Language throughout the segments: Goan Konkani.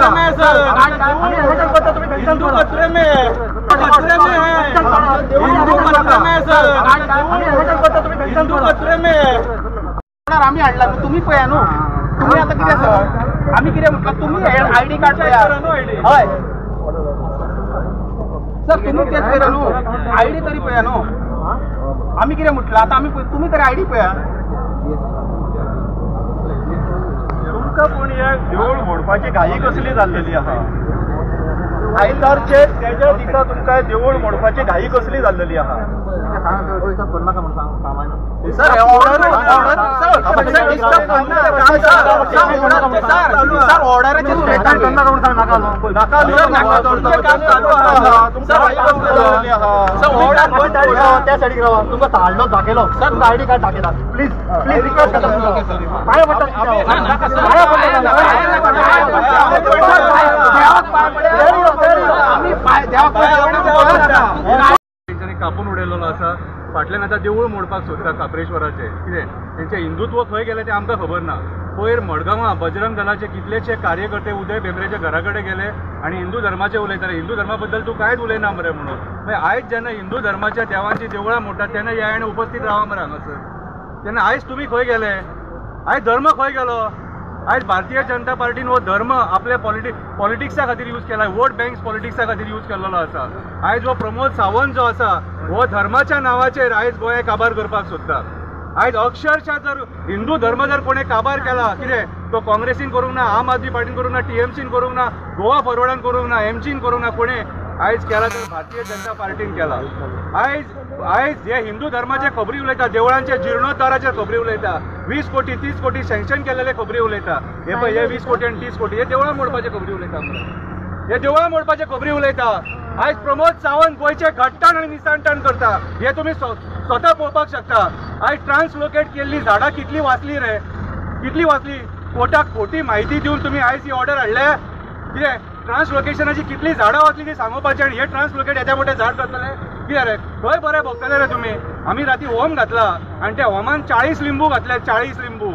खतरे में है सर, हिंदू खतरे में है, खतरे में है, हिंदू खतरे में है सर, हिंदू खतरे में है। आमी हाडला न्हू, तुमी पळया न्हू, तुमी आतां कितें सर, आमी कितें म्हटलां, तुमी आयडी कार्ड पळया। हय सर, तुमी तेच पळयला न्हू, आयडी तरी पळया न्हू। आमी कितें म्हटलां आतां, आमी तुमी तरी आयडी पळया। तुमकां पूण हे देवूळ मोडपाची घाई कसली जाल्लेली आहा? आयतारचे तेज्या दिसा तुमकां देवूळ मोडपाची घाई कसली जाल्लेली आहा? सर सर ऑर्डराचेर त्या सायडीक रावा, तुमकां हाडलो दाखयलो सर, तुमकां आयडी कार्ड दाखयता, प्लीज प्लीज रिक्वेस्ट करता, पांय पडटा, तेंच्यांनी कापून उडयलेलो आसा। फाटल्यान आतां देवूळ मोडपाक सोदता खाप्रेश्वराचें। कितें तेंचें हिंदुत्व खंय गेलें तें आमकां खबर ना। पयर मडगांवां बजरंग दलाचे कितलेशे कार्यकर्ते उदय भेंब्रेच्या घरा कडेन गेले आनी हिंदू धर्माचे उलयताले। हिंदू धर्मा बद्दल तूं कांयच उलयना मरे म्हणून। मागीर आयज जेन्ना हिंदू धर्माच्या देवांची देवळां मोडटात तेन्ना ह्या आनी उपस्थित रावा मरे हांगासर। तेन्ना आयज तुमी खंय गेले? आयज धर्म खंय गेलो? आयज भारतीय जनता पार्टीन हो धर्म आपल्या पॉलिटिक्सा खातीर यूज केला, वोट बँक्स पॉलिटिक्सा खातीर यूज केल्लो आसा। आयज हो प्रमोद सावंत जो आसा हो धर्माच्या नांवाचेर आयज गोंय काबार करपाक सोदता। आयज अक्षरशः जर हिंदू धर्म जर कोणें काबार केला कितें तो काँग्रेसीन करूंक ना, आम आदमी पार्टीन करूंक ना, टीएमसीन करूंक ना, गोवा फॉरवर्डान करूंक ना, एमजीन करूंक ना, कोणें आयज केला तर भारतीय जनता पार्टीन केला। आयज आयज हे हिंदू धर्माचे खबरी उलयता, देवळांचे जिर्णोद्धाराचे खबरी उलयता, 20 कोटी 30 कोटी सँक्शन केलेले खबरी उलयता। हे पळय हे 20 कोटी आनी 30 कोटी हे देवळां मोडपाचे खबरी उलयता, हे देवळां मोडपाचे खबरी उलयता। आयज प्रमोद सावंत गोंयचे घट्टाण आनी निसाणटाण करता, हे तुमी स्वता पळोवपाक शकता। आयज ट्रान्सलोकेट केल्ली झाडां कितली वाचली रे, कितली वाचली? कोर्टाक खोटी म्हायती दिवन तुमी आयज ही ऑर्डर हाडल्या। कितें ट्रान्सलोकेशनाची कितली झाडां वाचली ती सांगोवपाची आनी हे ट्रान्सलोकेट येद्या मोठें झाड करतले कितें रे? खंय बरें भोगतले रे तुमी? आमी राती होम घातला आनी त्या होमान 40 लिंबू घातले, 40 लिंबू।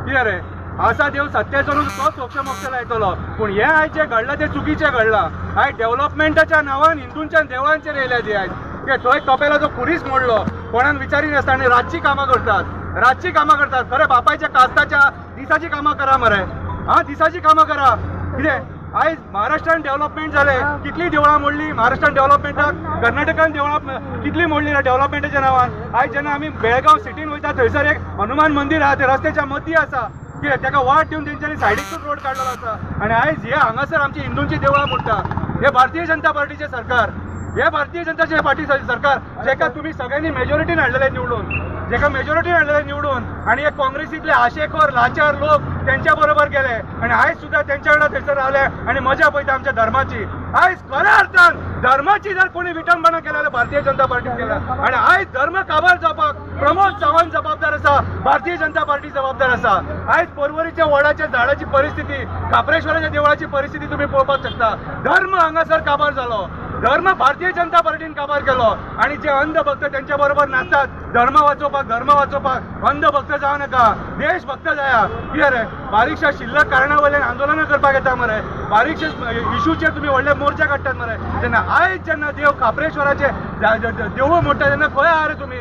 कितें रे आसा देव सत्याचो न्हू, तोच सोक्ष मोक्ष लायतलो। पूण हें आयज जें घडलां तें चुकीचें घडलां। आयज डेव्हलपमेंटाच्या नांवान हिंदूंच्या देवळांचेर येयल्या जी आयज कितें थंय कपेलाचो खुरीस मोडलो, कोणाक विचारिनासतना आनी रातचीं कामां करतात, रातचीं कामां करतात। खरें बापायच्या कास्ताच्या दिसाचीं कामां करा मरे, आं दिसाचीं कामां करा। कितें आयज महाराष्ट्रान डेव्हलपमेंट जालें, कितलीं देवळां मोडली महाराष्ट्रान डेव्हलपमेंटाक, कर्नाटकान देवळां कितलीं मोडली डेव्हलपमेंटाच्या नांवान। आयज जेन्ना आमी बेळगांव सिटीन वयता थंयसर एक हनुमान मंदीर आहा, ते रस्त्याच्या मदीं आसा, कितें ताका वाट दिवन तेंच्यांनी सायडीकूच रोड काडलेलो आसा। आनी आयज हे हांगासर आमची हिंदूंची देवळां मोडटा। हे भारतीय जनता पार्टीचें सरकार, हे भारतीय जनता पार्टी सरकार जेका तुमी सगळ्यांनी मेजॉरिटीन हाडलेले निवडून, जेका मेजॉरिटीन हाडलेले निवडून, आनी हे काँग्रेसींतले आशेखोर लाचार लोक तेंच्या बरोबर गेले आनी आयज सुद्दां तेंच्या वांगडा थंयसर रावले आनी मजा पळयता आमच्या धर्माची। आयज खऱ्या अर्थान धर्माची जर कोणी विटंबना केल्या जाल्यार भारतीय जनता पार्टीन केल्या। आनी आयज धर्म काबार जावपाक प्रमोद सावंत जबाबदार आसा, भारतीय जनता पार्टी जबाबदार आसा। आयज पर्वरीच्या वडाच्या झाडाची परिस्थिती, खाप्रेश्वराच्या देवळाची परिस्थिती तुमी पळोवपाक शकता। धर्म हांगासर काबार जालो, धर्म भारतीय जनता पार्टीन काबार केलो। आनी जे अंधभक्त तेंच्या बरोबर नाचतात धर्म वाचोवपाक, धर्म वाचोवपाक अंधभक्त जावं नाका, देशभक्त जाया। कितें रे बारीकशा शिल्लक कारणा वयल्यान आंदोलनां करपाक येता मरे, बारीकशे इशूचेर तुमी व्हडले मोर्चा काडटात मरे। तेन्ना आयज जेन्ना देव खाप्रेश्वराचे देवूळ मोडटा तेन्ना खंय आहा रे तुमी?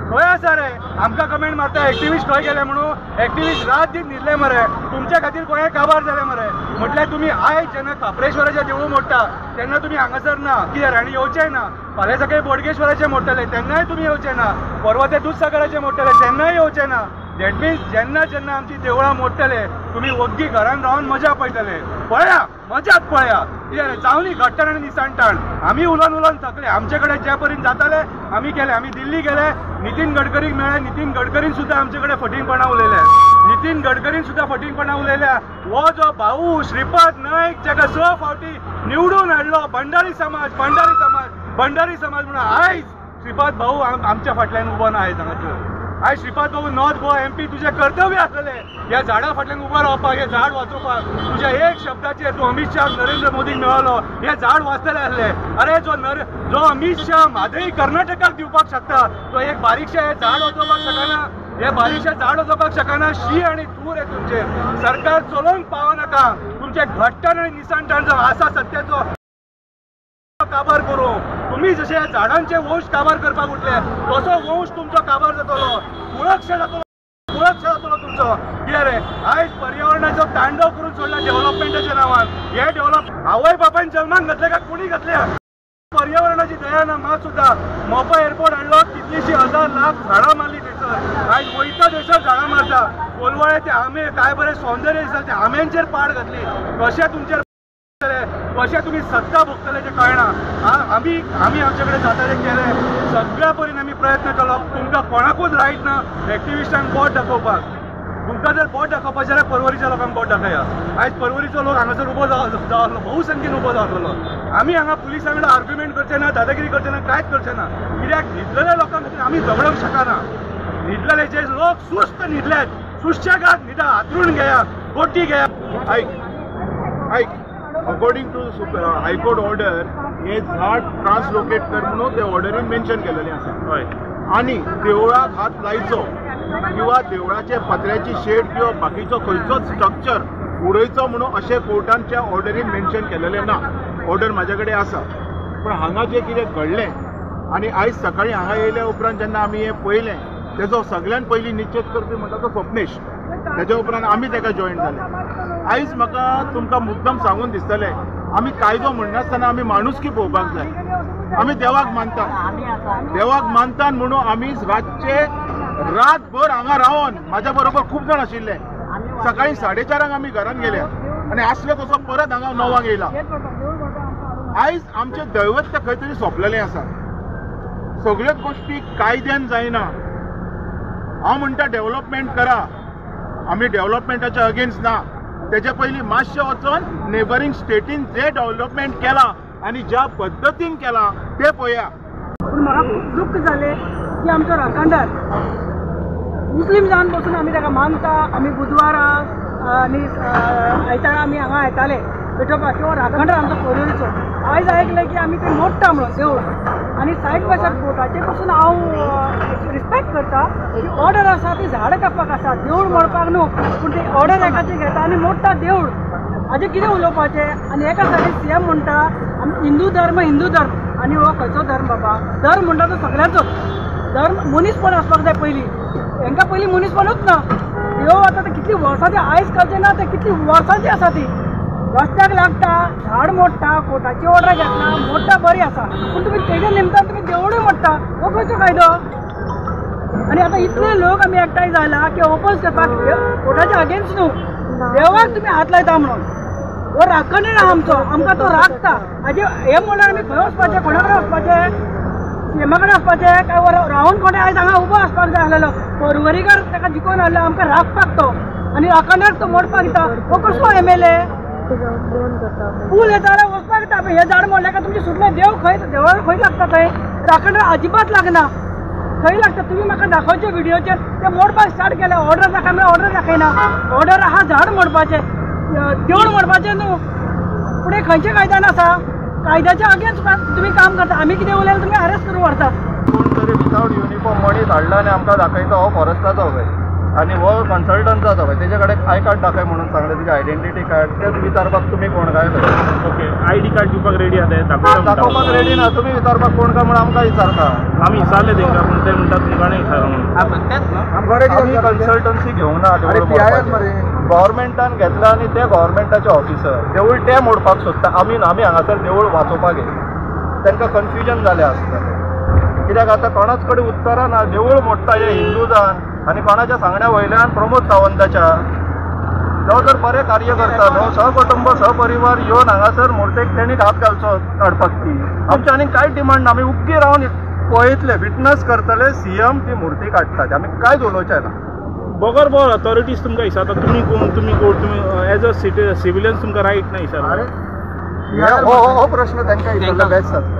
खंय आसा रे? आमकां कमेंट मारता एक्टिविस्ट खंय गेले म्हणून, एक्टिविस्ट रात दीस न्हिदले मरे, तुमच्या खातीर गोंय काबार जालें मरे। म्हटल्यार तुमी आयज जेन्ना खाप्रेश्वराचें देवूळ मोडटा तेन्ना तुमी हांगासर ना, कित्याक आनी येवचेय ना। फाल्यां सकाळीं बोडगेश्वराचें मोडटले तेन्नाय तुमी येवचे ना, परवां ते दुधसागराचें मोडटले तेन्नाय येवचे ना। That means जेन्ना जेन्ना आमची देवळां मोडटले तुमी वग्गी घरान रावन मजा पळयतले। पळया मजाच पळया, कितें जावनी घट्टाण आनी निसाणटाण। आमी उलोवन उलोवन थकले, आमचे कडेन जे परीन जाताले आमी केले। आमी दिल्ली गेले, नितीन गडकरीक मेळ्ळे, नितीन गडकरीन सुद्दां आमचे कडेन फटींगपणां उलयले, नितीन गडकरीन सुद्दां फटींगपणां उलयल्या। हो जो भाऊ श्रीपाद नायक जाका 6 फावटी निवडून हाडलो, भंडारी समाज, भंडारी समाज, भंडारी समाज म्हणून आयज श्रीपाद भाऊ आमच्या फाटल्यान उबो ना आयज हांगासर। आयज श्रीपाद भाऊ नॉर्थ गोवा एमपी तुजें कर्तव्य आसलें ह्या झाडा फाटल्यान उबो रावपाक, हें झाड वाचोवपाक। तुज्या एक शब्दाचेर तूं अमीत शाह नरेंद्र मोदीक मेळ्ळो, हें झाड वाचतलें आसलें। अरे जो अमीत शाह म्हादई कर्नाटकाक दिवपाक शकता तो एक बारीकशें हें झाड वाचोवपाक शकना, हे बारीकशें झाड वाचोवपाक शकना। शी आनी धूर हे तुमचेर, सरकार चलोवंक पावनाका। तुमचे घट्टण आनी निसणटण जो आसा सत्याचो काबार करूं. तुम्ही जशे झाडांचे वंश काबार करपाक उठले तसो वंश तुमचो काबार जातलो, कुळक्ष जातलो, कुळक्ष जातलो तुमचो. कितें रे आयज पर्यावरणाचो तांडव करून सोडला डेव्हलपमेंटाच्या नांवान. हे डेव्हलप आवय बापायन जल्माक घातले काय कोणी घातले? पर्यावरणाची दया ना मात सुद्धा. मोपा एअरपोर्ट हाडलो, कितलीशी हजार लाख झाडां मारली थंयसर. आयज वयता थंयसर झाडां मारता. कोलवाळे ते आंबे काय बरें सौंदर्य दिसता, त्या आंब्यांचेर पाड घातली. कशें तुमचेर कशें तुमी सत्ता भोगतले तें कळना. आमी आमी आमचे कडेन जाता तें केलें, सगळ्या परीन आमी प्रयत्न केलो. तुमकां कोणाकूच रायट ना एक्टिविस्टांक बोट दाखोवपाक. तुमकां जर बोट दाखोवपाचें जाल्यार पर्वरीच्या लोकांक बोट दाखया. आयज पर्वरीचो लोक हांगासर उबो जावलो, बहुसंख्येन उबो जावलो. आमी हांगा पुलिसां कडेन आर्ग्युमेंट करचे ना, दादागिरी करचे ना, कांयच करचे ना. कित्याक न्हिदलेल्या लोकांक खातीर आमी झगडोंक शकना. न्हिदलेले जे लोक सुस्त न्हिदल्यात, सुशेगाद न्हिदा, हातरूण घेया, गोटी घेया. आयक आयक, अकॉर्डिंग टू हायकोर्ट ऑर्डर हे झाड ट्रान्सलोकेट कर म्हणून ते ऑर्डरीन मेन्शन केलेलें आसा. आनी देवळाक हात लायचो किंवा देवळाचे पत्र्याची शेड किंवा बाकीचो खंयचोच स्ट्रक्चर उडयचो म्हणून अशें कोर्टांच्या ऑर्डरीन मेन्शन केलेलें ना. ऑर्डर म्हाजे कडेन आसा. पूण हांगा जें कितें घडलें आनी आयज सकाळीं हांगा येयल्या उपरांत जेन्ना आमी हें पळयलें, तेजो सगळ्यान पयलीं निश्चीत करपी म्हणटा तो स्वप्नेश. तेज्या उपरांत आमी तेका जॉयन जाले. आयज म्हाका तुमकां मुद्दम सांगून दिसतलें, आमी कायदो म्हणनासतना आमी माणुसकी पळोवपाक जाय. आमी देवाक मानता, देवाक मानता म्हणून आमी रातचे रातभर हांगा रावन, म्हाज्या बरोबर खूब जाण आशिल्ले. सकाळीं 4:30 आमी घरान गेले आनी आसले तसो परत हांगा 9 येयला. आयज आमचें दैवत्य खंय तरी सोंपलेलें आसा. सगळ्योच गोश्टी कायद्यान जायना. हांव म्हणटा डेव्हलपमेंट करा, आमी डेव्हलपमेंटाच्या अगेन्स्ट ना. तेजे पयलीं मातशें वचोन नेबरींग स्टेटीन जे डेव्हलपमेंट केलां आनी ज्या पद्दतीन केलां तें पळया. पूण म्हाका खूब दुख्ख जालें की आमचो राखणदार मुस्लीम जावन बसून आमी ताका मानता. आमी बुधवारा आनी आयतारा आमी हांगा येताले पेटोवपाक किंवा राखणदार आमचो पर्वरीचो. आयज आयकलें की आमी ते मोडटा म्हणून देवूळ आनी सायड बाय सायड कोर्टाचे पसून हांव रिस्पेक्ट करता की ऑर्डर आसा ती झाडां कापपाक आसा, देवूळ मोडपाक न्हू. पूण ती ऑर्डर एकाची घेता आनी मोडटा देवूळ. हाजें कितें उलोवपाचें? आनी एका सायडीन सी एम म्हणटा आमी हिंदू धर्म, हिंदू धर्म. आनी हो खंयचो धर्म बाबा? धर्म म्हणटा तो सगळ्यांचोच धर्म. मनीसपण आसपाक जाय पयलीं. हेंकां पयलीं मनीसपणूच ना. ह्यो आतां कितलीं वर्सां ती आयज कळचें ना, ते कितलीं वर्सांची आसा ती. रस्त्याक लागता, झाड मोडटा, कोर्टाची ऑर्डर घेतना मोडटा, बरी आसा. पूण तुमी तेजे निमतान तुमी देवळूय मोडटा, हो खंयचो कायदो? आनी आतां इतले लोक आमी एकठांय जाला की ओपोज करपाक कोर्टाच्या अगेन्स्ट न्हू, देवाक तुमी हात लायता म्हणून. हो राखणदार आहा आमचो, आमकां तो राखता. हाजे हें म्हणल्यार आमी खंय वचपाचें? कोणा कडेन वचपाचें? सीएमा कडेन वचपाचें काय रावन कोणें आयज हांगा उबो आसपाक जाय आसलेलो? पर्वरीकर ताका जिखोवन हाडलो आमकां राखपाक तो, आनी राखणदार तो मोडपाक दिता. हो कसलो MLA? पूल येता जाल्यार वचपाक दिता. हें झाड मोडलें काय तुमचें सुटलें. देव खंय, देवाक खंय लागता थंय? राखणदार अजिबात लागना. खंय लागता? तुमी म्हाका दाखोवचे व्हिडियोचेर ते मोडपाक स्टार्ट केलें. ऑर्डर दाखय म्हणल्यार ऑर्डर दाखयना. ऑर्डर आहा झाड मोडपाचें, देवूळ मोडपाचें न्हू. पूण हें खंयच्या कायद्यान आसा? कायद्याच्या अगेन्स्ट तुमी काम करता. आमी कितें उलयल्यार तुमी अरेस्ट करून व्हरता. कोण तरी विदावट युनिफॉर्म मनीस हाडला आनी आमकां दाखयता हो फॉरेस्टाचो पळय आनी हो कन्सल्टंटाचो पळय. तेजे कडेन I card दाखय म्हणून सांगलें, तुजें आयडेंटिटी कार्ड. तेच विचारपाक तुमी कोण काय पळय. ओके, I D card दिवपाक रेडी आसा? दाखोवपाक रेडी ना. तुमी विचारपाक कोण काय म्हणून आमकां विचारता. आमी विचारले तेंकां, पूण ते म्हणटा तुमकां न्ही विचारला म्हणून. आमी कन्सल्टन्सी घेवंक ना. गव्हर्मेंटान घेतला आनी ते गव्हर्मेंटाचे ऑफिसर देवूळ ते मोडपाक सोदता. आमी आमी हांगासर देवूळ वाचोवपाक येयले. तांकां कन्फ्युजन जालें आसतलें कित्याक आतां कोणाच कडेन उत्तरां ना. देवूळ मोडटा हे हिंदू जावन आनी कोणाच्या सांगण्या वयल्यान प्रमोद सावंताच्या. तो जर बरें कार्य करता न्हू, सहकुटुंब सहपरिवार येवन हांगासर मुर्तेक तेणी हात घालचो काडपाक. ती आमची आनी कांय डिमांड ना. आमी उग्गी रावन पळयतले, विटनस करतले सीएम ती मुर्ती काडटा. आमी कांयच उलोवचें ना. बगर बॉल अथॉरिटीज तुमकां विचारता तुमी कोण, तुमी कोण, तुमी एज अ सिविलियन तुमकां रायट ना विचारता. हो प्रश्न तांकां विचारलो बेस्ट जातलो.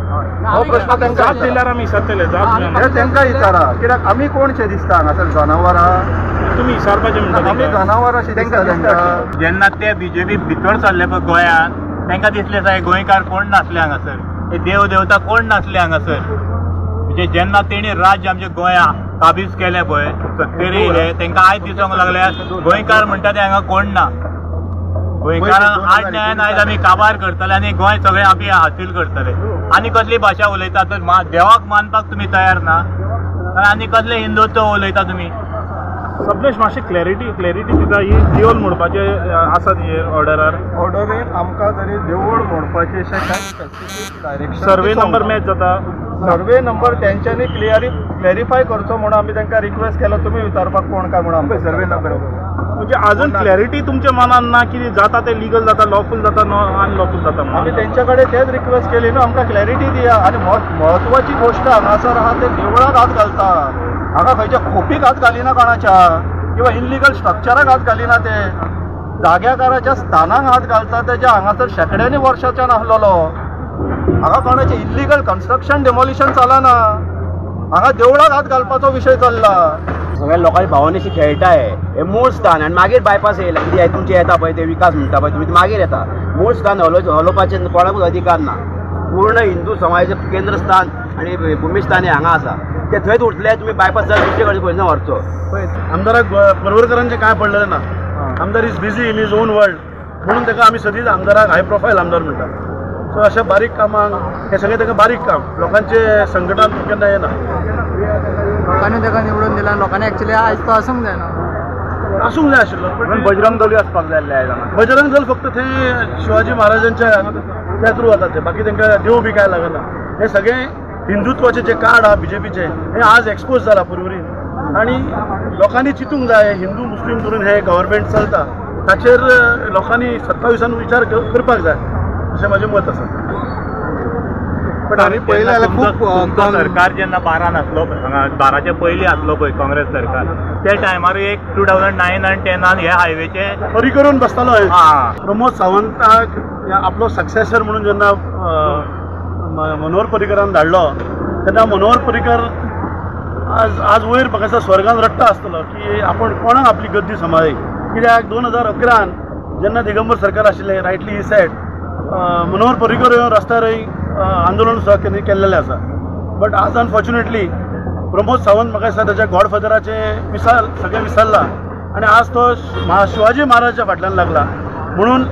हो प्रश्न तांकां जाप दिल्यार आमी विचारतले. जाप तांकां विचारा कित्याक आमी कोण शे दिसता हांगासर? जनावरां तुमी विचारपाचें म्हणटा. आमी जनावरां अशें दिसता तांकां. जेन्ना ते बीजेपी भितर सरले पळय गोंयांत, तांकां दिसलें साहेब गोंयकार कोण नासले हांगासर, हे देव देवता कोण नासले हांगासर. म्हणजे जेन्ना तेणी राज्य आमच्या गोंया काबीज केलें पळय, सत्तेर येयले, तांकां आयज दिसूंक लागले गोंयकार म्हणटा ते हांगा कोण ना. गोंयकारांक आड न्यायान आयज आमी काबार करतले आनी गोंय सगळें आमी हासील करतले. आनी कसली भाशा उलयता तर देवाक मानपाक तुमी तयार ना आनी कसले हिंदुत्व उलयता तुमी. सबलेश मातशी क्लॅरिटी दिता. ही देवूळ मोडपाचें आसा ती ऑर्डरार ऑर्डरीन आमकां तरी देवूळ मोडपाचें अशें कांय specific direction survey number match जाता. सर्वे नंबर तेंच्यांनी क्लॅरिफाय करचो म्हणून आमी तांकां रिक्वेस्ट केलो. तुमी विचारपाक कोण काय म्हणून आमकां सर्वे नंबर म्हणजे अजून क्लॅरिटी तुमच्या मनान ना की जाता ते लिगल जाता, लॉफूल जाता, अनलॉफूल जाता. आमी तेंच्या कडेन तेच रिक्वेस्ट केली न्हू आमकां क्लॅरिटी दिया. आनी म्हत्वाची गोश्ट हांगासर आहा ते देवळाक हात घालता, हांगा खंयच्या खोपीक हात घालिना कोणाच्या किंवा इल्लिगल स्ट्रक्चराक हात घालिना, ते जाग्याकाराच्या स्थानाक हात घालता. तेज्या हांगासर शेंकड्यांनी वर्साच्यान आसलेलो हांगा कोणाचें इल्लिगल कन्स्ट्रक्शन डेमोलिशन चलना, हांगा देवळाक हात घालपाचो विशय चल्ला. सगळ्या लोकांच्या भावनेशी खेळटाय हे मूळ स्थान. आनी मागीर बायपास येयला कितें तुमचें येता पळय ते विकास म्हणटा पळय तुमी मागीर येता. मूळ स्थान हलोवपाचें कोणाकूच अधिकार ना. पूर्ण हिंदू समाजाचें केंद्रस्थान आनी भुमिस्थान हें हांगा आसा, ते थंयच उरतले. तुमी बायपास जाल्यार दुसरे कडेन खंय व्हरचो. आमदाराक पर्वरकरांचें कांय पडलेलें ना. आमदार is busy in his own world म्हणून ताका आमी सदींच आमदाराक हाय प्रोफायल आमदार म्हणटा. सो अशा बारीक कामांक हे सगळें ताका बारीक काम लोकांचे संकटान केन्ना येना. लोकांनी ताका निवडून दिला, लोकांनी एक्चुअली आयज तो आसूंक जायना, आसूंक जाय आशिल्लो. पण बजरंग दलूय आसपाक जाय आसलें आयज हांगा. बजरंग दल फक्त ते शिवाजी महाराजांच्या त्या थ्रू वतात ते, बाकी तांकां देव बी काय लागना. हे सगळे हिंदुत्वाचे जे कार्ड आहा बीजेपीचे हे आज एक्सपोज जाला पुर्वरीन. आनी लोकांनी चिंतूंक जाय हिंदू मुस्लीम करून हे गव्हर्मेंट चलता ताचेर लोकांनी 27 विचार करपाक जाय अशें म्हाजें मत आसा. पण आमी पळयलें जाल्यार खूब सरकार जेन्ना 12 आसलो हांगा 12च्या पयलीं आसलो पळय काँग्रेस सरकार, त्या टायमार एक 2009 आनी 10 हे हायवेचे हरी करून बसतालो. प्रमोद सावंताक आपलो सक्सेसर म्हणून जेन्ना मनोहर पर्रीकरान धाडलो तेन्ना मनोहर पर्रीकर आज वयर म्हाका दिसता स्वर्गान रडटा आसतलो की आपण कोणाक आपली गद्दी सांबाळ्ळी. कित्याक 2011 जेन्ना दिगंबर सरकार आशिल्लें, rightly he said, Manohar Parrikar रस्त्यार आंदोलन सुद्दां केल्लेलें आसा. बट आज अनफॉर्च्युनेटली प्रमोद सावंत म्हाका दिसता ताच्या गॉडफादराचें सगळें विसरला आनी आज तो शिवाजी महाराजाच्या फाटल्यान लागला. म्हणून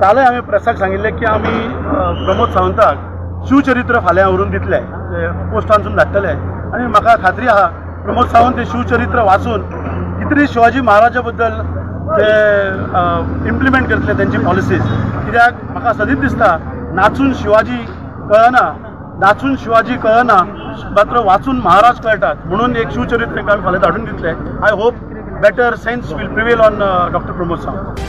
कालय हांवें प्रेसाक सांगिल्लें की आमी प्रमोद सावंताक शिवचरित्र फाल्यां व्हरून दितले, पोस्टांतसून धाडटले. आनी म्हाका खात्री आहा प्रमोद सावंत ते शिवचरित्र वाचून कितली शिवाजी महाराजा बद्दल ते इम्प्लिमेंट करतले तेंची पॉलिसीज. कित्याक म्हाका सदींच दिसता नाचून शिवाजी कळना, नाचून शिवाजी कळना, मात्र वाचून महाराज कळटात. म्हणून एक शिवचरित्र आमी फाल्यां धाडून दितले. I hope better sense will prevail on doctor Pramod Sawant.